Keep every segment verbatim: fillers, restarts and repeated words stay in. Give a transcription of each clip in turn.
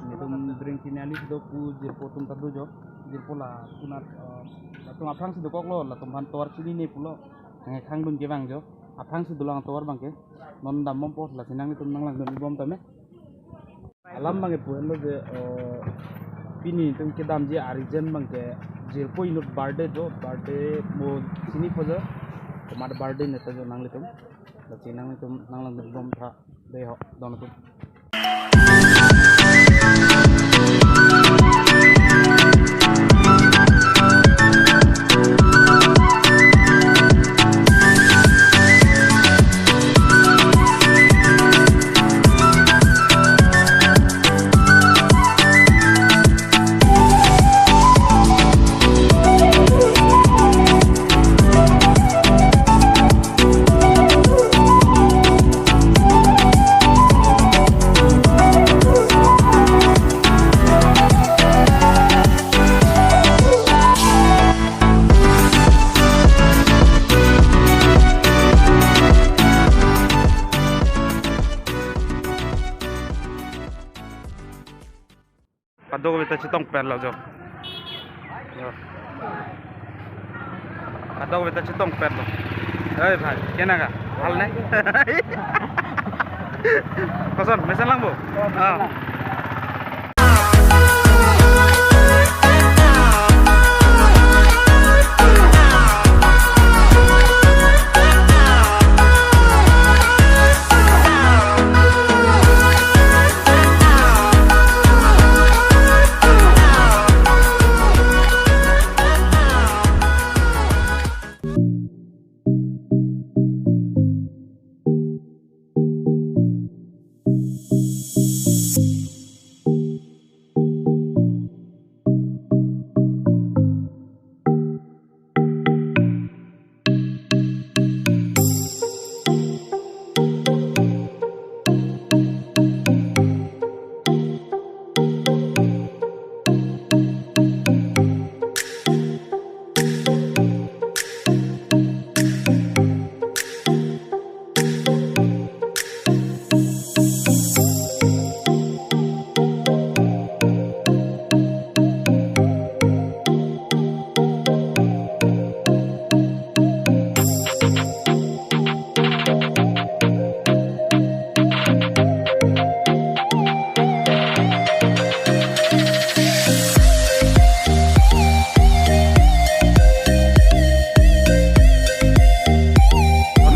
Netum drink kini ani si do pu jirpo atum ta do jo. Jirpo latum anat, eh, latum aphrangsi dokoklo, latum aphan tovar chinine pulo. Nangkhangdun kevang jo. Aphrangsi dolang tovar abangke. Non dambompo, lasi nanglitum nanglangdunbom tame. Alam abangke pu henlo je, eh, pini netum kedamji a-reason abangke jirpo inut birthday jo, birthday mo chinipo jo. Komat birthday ne ta jo nanglitum. Lasi nanglitum nanglangdunbom tha. Dei ho, don atum. Kadokave ta chetongpetlo jo. Jo. Kadokave ta chetongpetlo. Oi bhai, kenaka? Bhal ne? Koson, mesen langpo? Ah.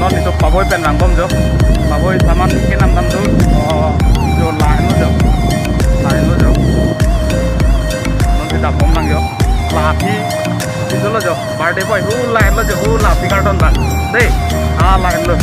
Non netum paboi pen vangbom jo. Paboi saman kenam dam tu. Oh, jo lahenlo jo. Lahenlo jo. Non si dambom nang jo. Lapi. Itulo jo. Birthday boy. Hu lahenlo jo. Hu lapi karton ba. Dei. Ah, lahenlo.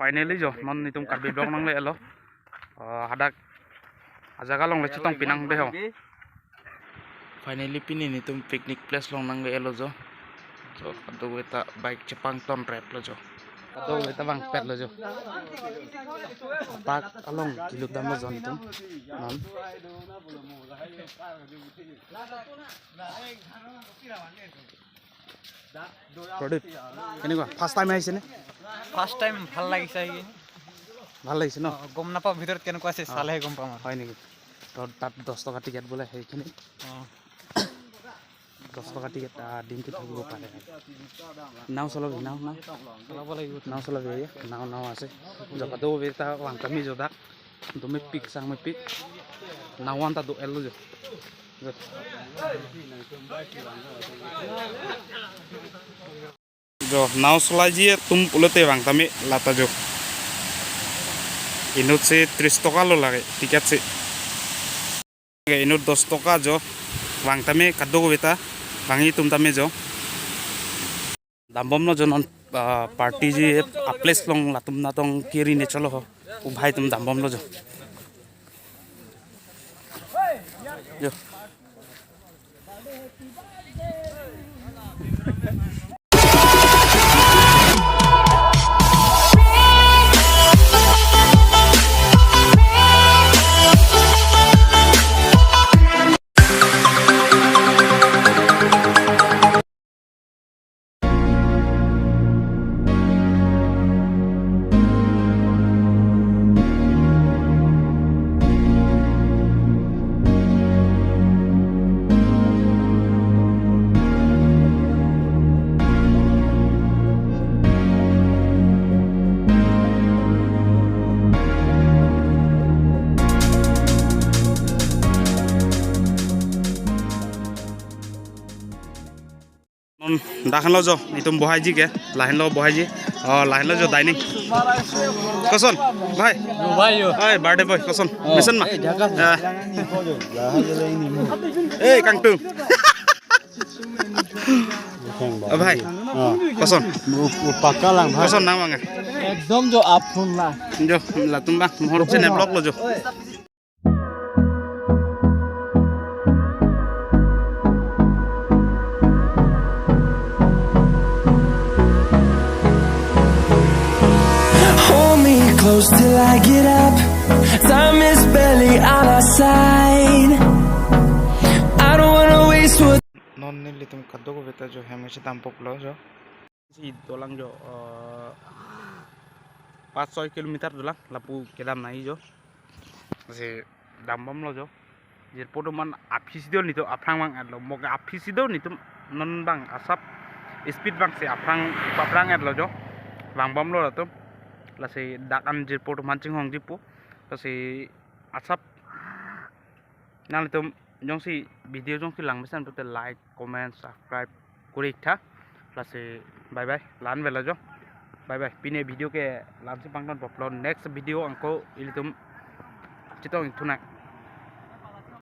Finally jo, non netum Karbi Vlog nangle-etlo. Ah, hadak ajaga along le chetong pinang dei ho. Finally pini netum picnic place along nangle-etlo jo. Jo, kadokave ta bike chepangton replo jo. Kadokave ta vangpetlo jo. Park along kelut damlo jo netum. Non. প্ৰদীপ, কেনেকুৱা? First time আহিছেনে? First time. ভাল লাগিছে আহি। ভাল লাগিছে ন? অ, গম নাপাওঁ ভিতৰত কেনেকুৱা আছে, অ। চালেহে গম পাম আৰু। হয় নেকি? তো তাত দহ টকা টিকেট বোলে, সেইখিনি। অ। দহ টকা টিকেট, আহ, দিনটো থাকিব পাৰে। নাও চলাবি, নাও, নাও। চলাব লাগিব। নাও চলাবি, এই নাও, নাও আছে। Jokado beta vang tame jo dak. Domepik sangmepik. Nawan ta do-etlo jo. Jo. Jo, nao solai ji atum pulote vang tame lata jo. Inut si tris toka lo lake, ticket si. Inut dos toka jo. Vang tame kadokave ta. Vangji atum tame jo. Dambomlo jo non, ah, party ji a-place along latum natong kiri ne cholo ho. Ubhai atum dambomlo jo. Jo. Non dak henlo jo, itum bohaiji ke, lahenlo bohaiji. Oh, lahenlo jo dining. Koson, bhai? Yo, bhai, yo. Hai, birthday boy, koson? Oh, mission ma? Eh, jaga. Ah. Eh, kangtung. Oh, bhai. Oh. Koson? Pakka lang, bhai. Koson nang bang? Ekdom jo aphun la. Jo, latum bang, mohor channel vlog lo jo. Hold me close till I get up. Time is barely on our side. I don't wanna waste what Non nelitum kadokave ta jo hem isi dampoklo jo. Si dolang jo, eh, পাঁচ ছয় kilometre dolang, lapu kedam nai jo. Si dambomlo jo. Jirpo atum an aphi si do netum aphrang vang-etlo. Mo ke aphi si do netum non bang asap speed bang si aphrang, aphrang-etlo jo. Vangbomlo latum. Lasi dak an jirpo atum an chinghongjipo. Lasi asap Nanglitum jongsi video jongsi lang mesen pute like, comment, subscribe kuri tha. Lasi bye bye. La-an velo jo. Bye bye. Pine video ke la-ansi pangton poplo. Next video angko ilitum chetong thunang.